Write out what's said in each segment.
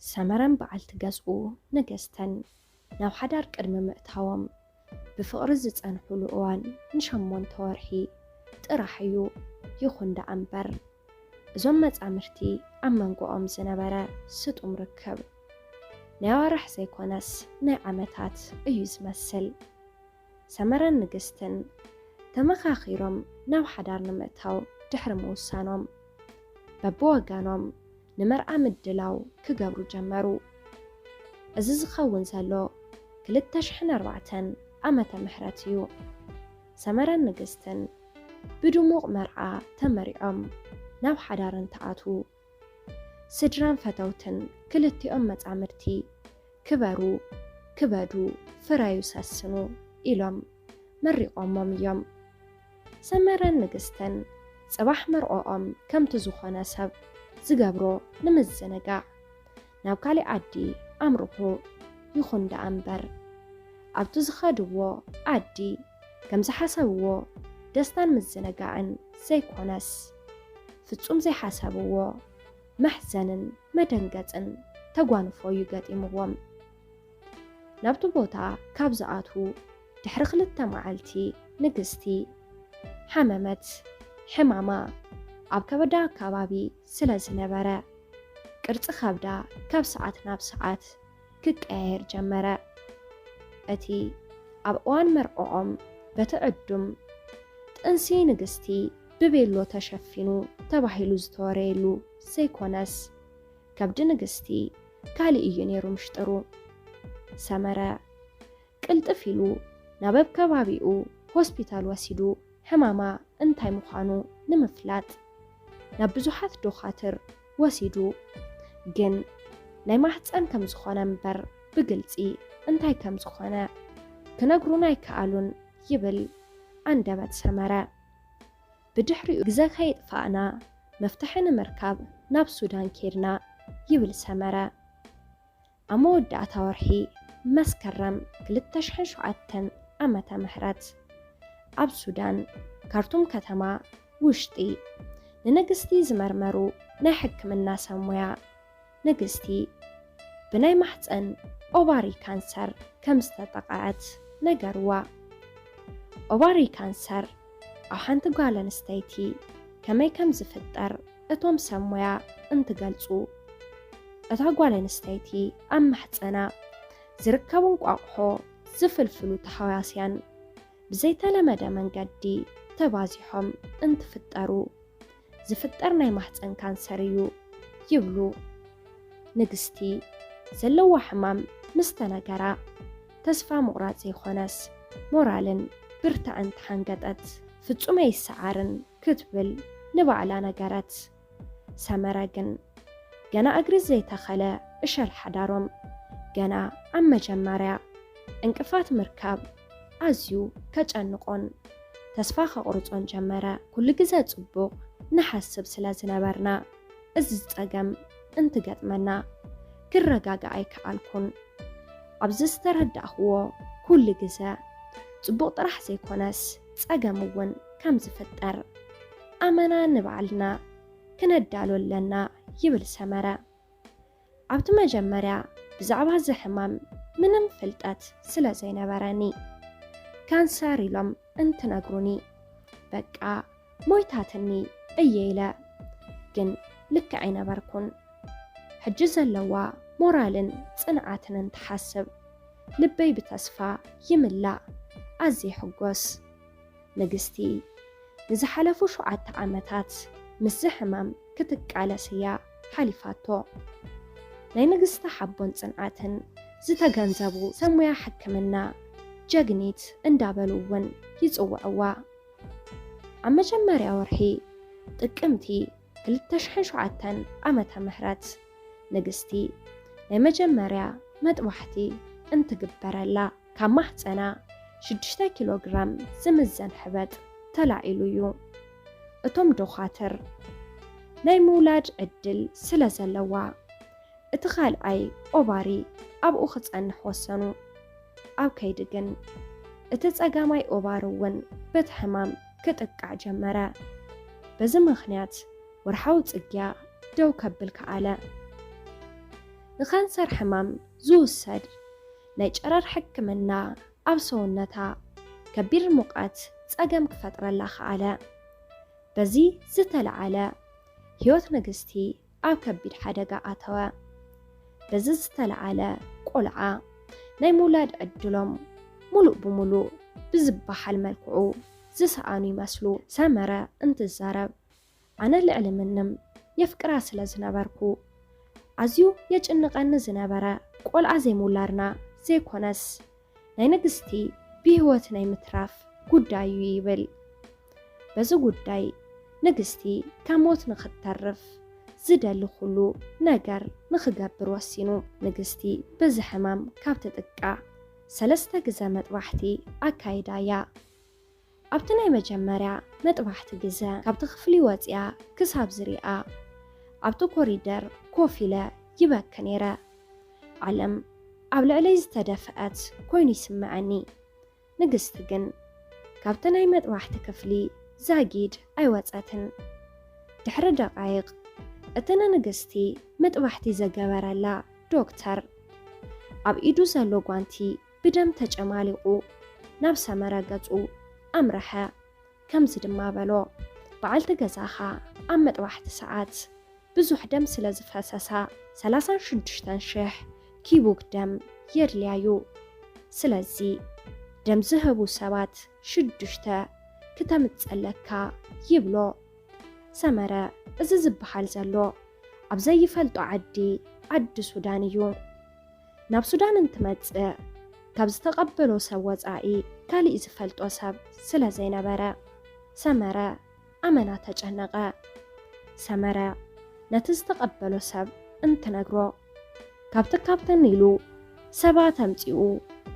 ሰመረን በዓልቲ ገዝኡ ንግስትን ናብ ሓዳር ቅድሚ ምእታዎም ብፍቕሪ ዝጸንሕሉ እዋን ንሸሞንተ ወርሒ ጥራሕ እዩ። ይኹን ደኣ እምበር፣ እዞም መጻምድቲ ኣብ መንጎኦም ዝነበረ ስጡም ርክብ ናይ ኣዋርሕ ዘይኮነስ ናይ ዓመታት እዩ ዝመስል። ሰመረን ንግስትን ተመኻኺሮም ናብ ሓዳር ንምእታው ድሕሪ ምውሳኖም፣ በብወገኖም ንመርዓ ምድላው ክገብሩ ጀመሩ። እዚ ዝኸውን ዘሎ ክልተ ሽሕን ኣርባዕተን ዓመተ ምህረት እዩ። ሰመረን ንግስትን ብድሙቕ መርዓ ተመሪዖም ናብ ሓዳር እንትኣትዉ፣ ስድራን ፈተውትን ክልቲኦም መጻምድቲ ክበሩ፣ ክበዱ፣ ፍረዩ፣ ሰስኑ ኢሎም መሪቖሞም እዮም። ሰመረን ንግስትን ጽባሕ መርዖኦም ከምቲ ዝኾነ ሰብ ዝገብሮ ንምዝንጋዕ ናብ ካሊእ ዓዲ ኣምርሑ። ይኹን ደኣ እምበር፣ ኣብቲ ዝኸድዎ ዓዲ ከም ዝሓሰብዎ ደስታን ምዝንጋዕን ዘይኮነስ፣ ፍጹም ዘይሓሰብዎ መሕዘንን መደንገጽን ተጓንፎ እዩ ገጢምዎም። ናብቲ ቦታ ካብ ዝኣትዉ ድሕሪ ክልተ መዓልቲ፣ ንግስቲ ሓመመት። ሕማማ ኣብ ከበዳ ኣከባቢ ስለ ዝነበረ፣ ቅርጺ ከብዳ ካብ ሰዓት ናብ ሰዓት ክቀያየር ጀመረ። እቲ ኣብ እዋን መርዕኦም በቲ ዕዱም ጥንሲ ንግስቲ ብቤሎ ተሸፊኑ ተባሂሉ ዝተወረየሉ ዘይኮነስ፣ ከብዲ ንግስቲ ካልእ እዩ ነይሩ ምሽጥሩ። ሰመረ ቅልጥፍ ኢሉ ናብ ኣብ ከባቢኡ ሆስፒታል ወሲዱ ሕማማ እንታይ ምዃኑ ንምፍላጥ ናብ ብዙሓት ዶኻትር ወሲዱ። ግን ናይ ማህፀን ከም ዝኾነ እምበር ብግልፂ እንታይ ከም ዝኾነ ክነግሩና ኣይከኣሉን ይብል ኣንደበት ሰመረ። ብድሕሪኡ ግዘ ከየጥፋእና መፍትሒ ንምርካብ ናብ ሱዳን ኬድና ይብል ሰመረ። ኣብ መወዳእታ ወርሒ መስከረም ክልተ ሽሕን ሸውዓተን ዓመተ ምህረት ኣብ ሱዳን ካርቱም ከተማ ውሽጢ ንንግስቲ ዝመርመሩ ናይ ሕክምና ሰብ ሞያ፣ ንግስቲ ብናይ ማህፀን ኦቫሪ ካንሰር ከም ዝተጠቕዐት ነገርዋ። ኦቫሪ ካንሰር ኣብ ሓንቲ ጓል ኣንስተይቲ ከመይ ከም ዝፍጠር እቶም ሰብ ሞያ እንትገልጹ፣ እታ ጓል ኣንስተይቲ ኣብ ማህፀና ዝርከቡ እንቋቑሖ ዝፍልፍሉ ተሃዋስያን ብዘይተለመደ መንገዲ ተባዚሖም እንትፍጠሩ ዝፍጠር ናይ ማህፀን ካንሰር እዩ ይብሉ። ንግስቲ ዘለዋ ሕማም ምስ ተነገራ፣ ተስፋ ምቑራጽ ዘይኮነስ ሞራልን ብርታዕን ተሓንገጠት። ፍጹም ኣይሰዓርን ክትብል ንባዕላ ነገረት። ሰመረ ግን ገና እግሪ ዘይተኸለ እሸል ሓዳሮም፣ ገና ኣብ መጀመርያ ዕንቅፋት ምርካብ ኣዝዩ ከጨንቖን ተስፋ ከቑርጾን ጀመረ። ኩሉ ግዘ ጽቡቕ ንሓስብ ስለ ዝነበርና፣ እዚ ጸገም እንትገጥመና ክረጋጋእ ኣይከኣልኩን። ኣብዚ ዝተረዳእኽዎ፣ ኩሉ ግዘ ጽቡቕ ጥራሕ ዘይኮነስ ጸገም እውን ከም ዝፍጠር ኣመና ንባዕልና ክነዳሎ ኣለና ይብል ሰመረ። ኣብቲ መጀመርያ ብዛዕባ እዚ ሕማም ምንም ፍልጠት ስለ ዘይነበረኒ፣ ካንሰር ኢሎም እንትነግሩኒ፣ በቃ ሞይታትኒ እየ ኢለ። ግን ልክዕ ኣይነበርኩን። ሕጂ ዘለዋ ሞራልን ጽንዓትን እንትሓስብ፣ ልበይ ብተስፋ ይምላእ፣ ኣዝየ ይሕጎስ። ንግስቲ ንዝሓለፉ ሸውዓተ ዓመታት ምስዚ ሕማም ክትቃለስ እያ ሓሊፋቶ። ናይ ንግስቲ ሓቦን ጽንዓትን ዝተገንዘቡ ሰብ ሞያ ሕክምና ጀግኒት እንዳበሉ እውን ይጽውዕዋ። ኣብ መጀመርያ ወርሒ ጥቅምቲ ክልተ ሽሕን ሸውዓተን ዓመተ ምህረት ንግስቲ ናይ መጀመርያ መጥባሕቲ እንትግበረላ፣ ካብ ማህፀና ሽዱሽተ ኪሎ ግራም ዝምዘን ሕበጥ ተላዒሉ እዩ። እቶም ዶኻትር ናይ ምውላድ ዕድል ስለ ዘለዋ፣ እቲ ካልኣይ ኦቫሪ ኣብኡ ክጸንሕ ወሰኑ። ኣብ ከይዲ ግን እቲ ጸጋማይ ኦቫሪ እውን በቲ ሕማም ክጥቃዕ ጀመረ። በዚ ምኽንያት ወርሓዊ ጽግያ ደው ከብል ከኣለ። ንካንሰር ሕማም ዝውሰድ ናይ ጨረር ሕክምና ኣብ ሰውነታ ከቢድ ሙቐት ጸገም ክፈጥረላ ከኣለ። በዚ ዝተለዓለ ህይወት ንግስቲ ኣብ ከቢድ ሓደጋ ኣተወ። በዚ ዝተለዓለ ቆልዓ ናይ ምውላድ ዕድሎም ሙሉእ ብሙሉእ ብዝበሃል መልክዑ ዝሰኣኑ ይመስሉ። ሰመረ እንትዛረብ ኣነ ልዕሊ ምንም የፍቅራ ስለ ዝነበርኩ ኣዝዩ የጭንቐኒ ዝነበረ ቆልዓ ዘይምውላድና ዘይኮነስ ናይ ንግስቲ ብህይወት ናይ ምትራፍ ጉዳይ እዩ ይብል። በዚ ጉዳይ ንግስቲ ካብ ሞት ንክትተርፍ ዝደሊ ኩሉ ነገር ንክገብር ወሲኑ። ንግስቲ በዚ ሕማም ካብ ትጥቃዕ ሰለስተ ግዘ መጥባሕቲ ኣካይዳ እያ። ኣብቲ ናይ መጀመርያ መጥባሕቲ ግዘ ካብቲ ክፍሊ ወፂኣ ክሳብ ዝሪኣ ኣብቲ ኮሪደር ኮፍ ኢለ ይበኪ ነይረ። ዓለም ኣብ ልዕለይ ዝተደፍአት ኮይኑ ይስምዐኒ። ንግስቲ ግን ካብቲ ናይ መጥባሕቲ ክፍሊ ዛጊድ ኣይወፀትን። ድሕሪ ደቃይቕ እቲ ንንግስቲ መጥባሕቲ ዘገበረላ ዶክተር ኣብ ኢዱ ዘሎ ጓንቲ ብደም ተጨማሊቑ ናብ ሰመረ ገጹ ኣምረሐ። ከምዚ ድማ በሎ፣ በዓልቲ ገዛኻ ኣብ መጥባሕቲ ሰዓት ብዙሕ ደም ስለ ዝፈሰሳ ሰላሳን ሽዱሽተን ሽሕ ኪቡክ ደም የድልያ እዩ። ስለዚ ደም ዝህቡ ሰባት ሽዱሽተ ክተምጸለካ ይብሎ። ሰመረ እዚ ዝበሃል ዘሎ ኣብ ዘይፈልጦ ዓዲ ዓዲ ሱዳን እዩ። ናብ ሱዳን እንትመጽእ ካብ ዝተቐበሎ ሰብ ወጻኢ ካሊእ ዝፈልጦ ሰብ ስለ ዘይነበረ ሰመረ ኣመና ተጨነቐ። ሰመረ ነቲ ዝተቐበሎ ሰብ እንትነግሮ ካብቲ ካብተን ኢሉ ሰባት ኣምጺኡ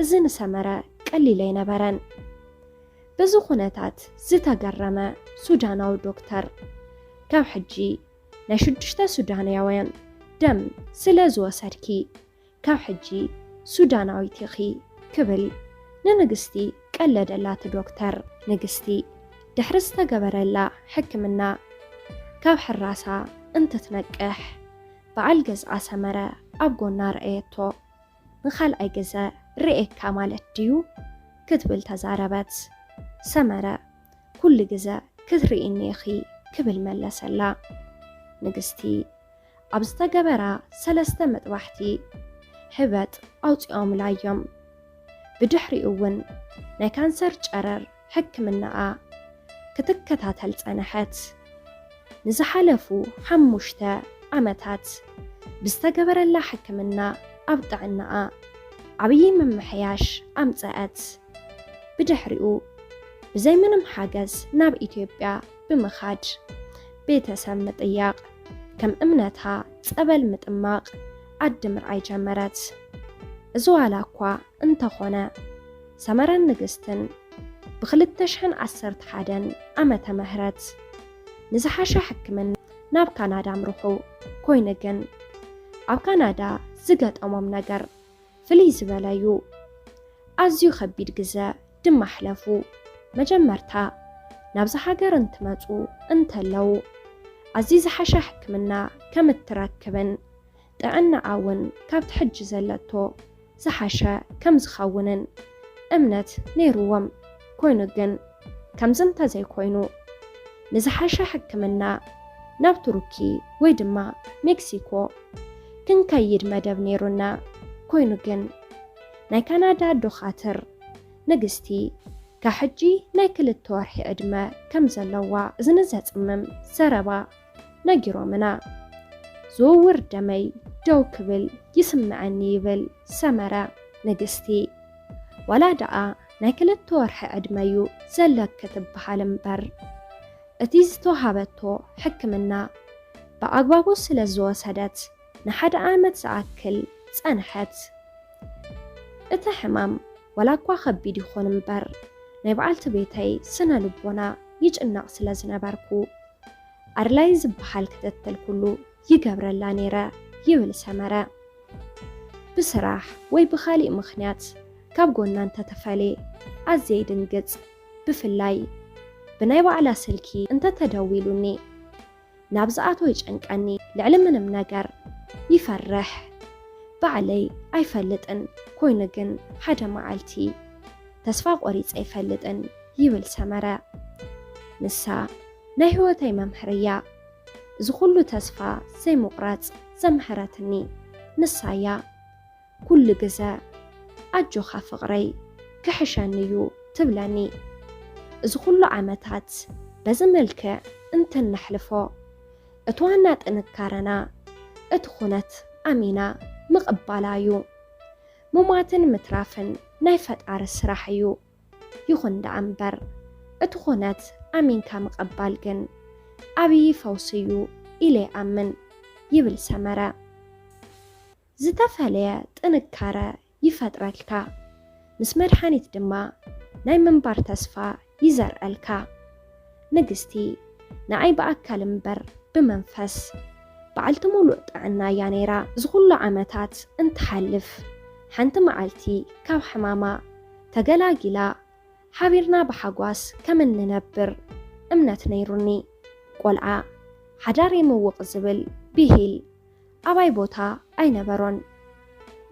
እዚ ንሰመረ ቀሊል ኣይነበረን። በዚ ኩነታት ዝተገረመ ሱዳናዊ ዶክተር ካብ ሕጂ ናይ ሽዱሽተ ሱዳናውያን ደም ስለ ዝወሰድኪ ካብ ሕጂ ሱዳናዊት ኢኺ ክብል ንንግስቲ ቀለደላ እቲ ዶክተር። ንግስቲ ድሕሪ ዝተገበረላ ሕክምና ካብ ሕራሳ እንትትነቅሕ በዓል ገዝኣ ሰመረ ኣብ ጎና ረኣየቶ። ንኻልኣይ ግዘ ርእየካ ማለት ድዩ ክትብል ተዛረበት። ሰመረ ኩሉ ግዘ ክትርእይኒ ኢኺ ክብል መለሰላ። ንግስቲ ኣብ ዝተገበራ ሰለስተ መጥባሕቲ ሕበጥ ኣውፂኦምላ እዮም። ብድሕሪኡ እውን ናይ ካንሰር ጨረር ሕክምናኣ ክትከታተል ጸንሐት። ንዝሓለፉ ሓሙሽተ ዓመታት ብዝተገበረላ ሕክምና ኣብ ጥዕናኣ ዓብዪ ምምሕያሽ ኣምጸአት። ብድሕሪኡ ብዘይ ምንም ሓገዝ ናብ ኢትዮጵያ ብምኻድ ቤተሰብ ምጥያቕ፣ ከም እምነታ ጸበል ምጥማቕ፣ ዓዲ ምርኣይ ጀመረት። እዚ ዋላ እኳ እንተኾነ ሰመረን ንግስትን ብክልተ ሽሕን ዓሰርተ ሓደን ዓመተ ምህረት ንዝሓሸ ሕክምና ናብ ካናዳ ኣምርሑ። ኮይኑ ግን ኣብ ካናዳ ዝገጠሞም ነገር ፍልይ ዝበለ እዩ። ኣዝዩ ከቢድ ግዘ ድማ ኣሕለፉ። መጀመርታ ናብዚ ሃገር እንትመጹ እንተለዉ ኣዝዩ ዝሓሸ ሕክምና ከም እትረክብን ጥዕናኣ እውን ካብቲ ሕጂ ዘለቶ ዝሓሸ ከም ዝኸውንን እምነት ነይርዎም። ኮይኑ ግን ከምዚ እንተዘይኮይኑ ንዝሓሸ ሕክምና ናብ ቱርኪ ወይ ድማ ሜክሲኮ ክንከይድ መደብ ነይሩና። ኮይኑ ግን ናይ ካናዳ ዶኻትር ንግስቲ ካብ ሕጂ ናይ ክልተ ወርሒ ዕድመ ከም ዘለዋ እዝኒ ዘጽምም ዘረባ ነጊሮምና። ዝውውር ደመይ ደው ክብል ይስምዐኒ ይብል ሰመረ። ንግስቲ ዋላ ደኣ ናይ ክልተ ወርሒ ዕድመ እዩ ዘለኪ ትበሃል እምበር እቲ ዝተውሃበቶ ሕክምና ብኣግባቡ ስለ ዝወሰደት ንሓደ ዓመት ዝኣክል ጸንሐት። እቲ ሕማም ዋላ እኳ ከቢድ ይኹን እምበር ናይ በዓልቲ ቤተይ ስነ ልቦና ይጭነቕ ስለ ዝነበርኩ ኣድላይ ዝበሃል ክትትል ኩሉ ይገብረላ ነይረ ይብል ሰመረ። ብስራሕ ወይ ብኻሊእ ምኽንያት ካብ ጎና እንተተፈልየ ኣዝየ ይድንግጽ። ብፍላይ ብናይ ባዕላ ስልኪ እንተተደዊሉኒ ናብ ዝኣትዎ ይጨንቀኒ። ልዕሊ ምንም ነገር ይፈርሕ። ባዕለይ ኣይፈልጥን፣ ኮይኑ ግን ሓደ መዓልቲ ተስፋ ቆሪጸ ኣይፈልጥን ይብል ሰመረ። ንሳ ናይ ህይወተይ መምህር እያ። እዚ ኩሉ ተስፋ ዘይምቑራጽ ዘምሃረትኒ ንሳ እያ። ኩሉ ግዘ ኣጆኻ ፍቕረይ ክሕሸኒ እዩ ትብለኒ። እዚ ኩሉ ዓመታት በዚ መልክዕ እንትነሕልፎ እቲ ዋና ጥንካረና እቲ ኩነት ኣሚና ምቕባላ እዩ። ምሟትን ምትራፍን ናይ ፈጣሪ ስራሕ እዩ። ይኹን ደኣ እምበር እቲ ኩነት ኣሚንካ ምቕባል ግን ዓብዪ ፈውሲ እዩ ኢለ ይኣምን ይብል ሰመረ። ዝተፈለየ ጥንካረ ይፈጥረልካ፣ ምስ መድሓኒት ድማ ናይ ምንባር ተስፋ ይዘርኣልካ። ንግስቲ ንዓይ ብኣካል እምበር ብመንፈስ በዓልቲ ሙሉእ ጥዕና እያ ነይራ። እዚ ኩሉ ዓመታት እንትሓልፍ ሓንቲ መዓልቲ ካብ ሕማማ ተገላጊላ ሓቢርና ብሓጓስ ከም እንነብር እምነት ነይሩኒ። ቆልዓ ሓዳር ይምውቕ ዝብል ብሂል ኣባይ ቦታ ኣይነበሮን።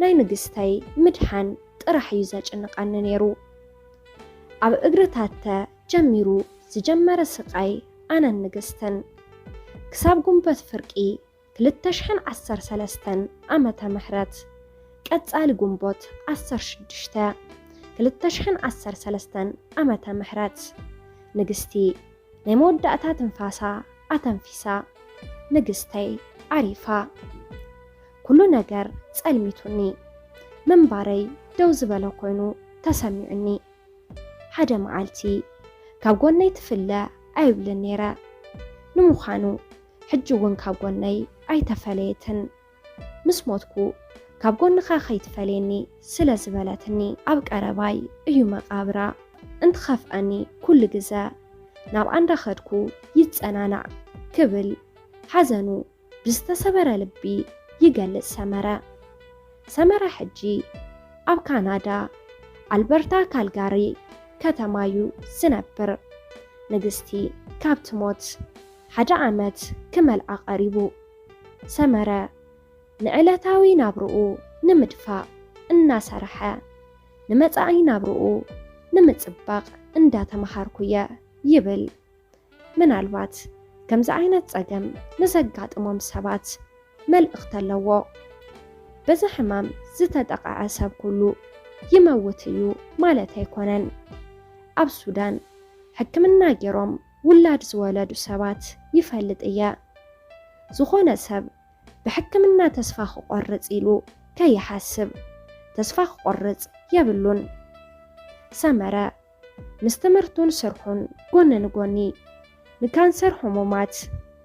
ናይ ንግስተይ ምድሓን ጥራሕ እዩ ዘጭንቐኒ ነይሩ። ኣብ እግርታተ ጀሚሩ ዝጀመረ ስቓይ ኣነን ንግስትን ክሳብ ጉንበት ፍርቂ ክልተ ሽሕን ዓሰርተ ሰለስተን ዓመተ ምህረት ቀጻሊ ጉንቦት ዓሰርተ ሽዱሽተ ክልተ ሽሕን ዓሰርተ ሰለስተን ዓመተ ምህረት ንግስቲ ናይ መወዳእታ ትንፋሳ ኣተንፊሳ። ንግስተይ ዓሪፋ። ኩሉ ነገር ጸልሚቱኒ። ምንባረይ ደው ዝበለ ኮይኑ ተሰሚዑኒ። ሓደ መዓልቲ ካብ ጎነይ ትፍለ ኣይብልን ነይረ። ንምዃኑ ሕጂ እውን ካብ ጎነይ ኣይተፈለየትን። ምስ ሞትኩ ካብ ጎንኻ ከይትፈለየኒ ስለ ዝበለትኒ ኣብ ቀረባይ እዩ መቃብራ። እንትኸፍኣኒ ኩሉ ግዘ ናብኣ እንዳኸድኩ ይጸናናዕ ክብል ሓዘኑ ብዝተሰበረ ልቢ ይገልጽ ሰመረ። ሰመረ ሕጂ ኣብ ካናዳ ኣልበርታ ካልጋሪ ከተማ እዩ ዝነብር። ንግስቲ ካብ ትሞት ሓደ ዓመት ክመልኣ ቀሪቡ። ሰመረ ንዕለታዊ ናብርኡ ንምድፋእ እናሰርሐ ንመጻኢ ናብርኡ ንምጽባቕ እንዳተመሃርኩ እየ ይብል። ምናልባት ከምዚ ዓይነት ጸገም ንዘጋጥሞም ሰባት መልእኽቲ ኣለዎ። በዚ ሕማም ዝተጠቕዐ ሰብ ኩሉ ይመውት እዩ ማለት ኣይኮነን። ኣብ ሱዳን ሕክምና ገይሮም ውላድ ዝወለዱ ሰባት ይፈልጥ እየ። ዝኾነ ሰብ ብሕክምና ተስፋ ክቖርጽ ኢሉ ከይሓስብ ተስፋ ክቖርጽ የብሉን። ሰመረ ምስ ትምህርቱን ስርሑን ጎኒ ንጎኒ ንካንሰር ሕሙማት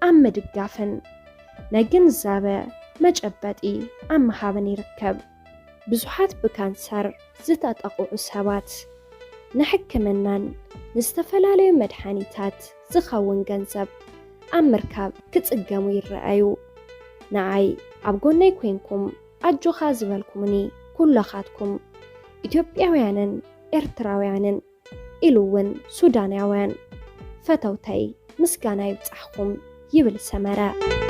ኣብ ምድጋፍን ናይ ግንዛበ መጨበጢ ኣብ ምሃብን ይርከብ። ብዙሓት ብካንሰር ዝተጠቕዑ ሰባት ንሕክምናን ንዝተፈላለዩ መድሓኒታት ዝኸውን ገንዘብ ኣብ ምርካብ ክጽገሙ ይረኣዩ። ንዓይ ኣብ ጎነይ ኮይንኩም ኣጆኻ ዝበልኩምኒ ኩለኻትኩም ኢትዮጵያውያንን ኤርትራውያንን ኢሉ እውን ሱዳናውያን ፈተውተይ ምስጋና ይብጻሕኩም ይብል ሰመረ።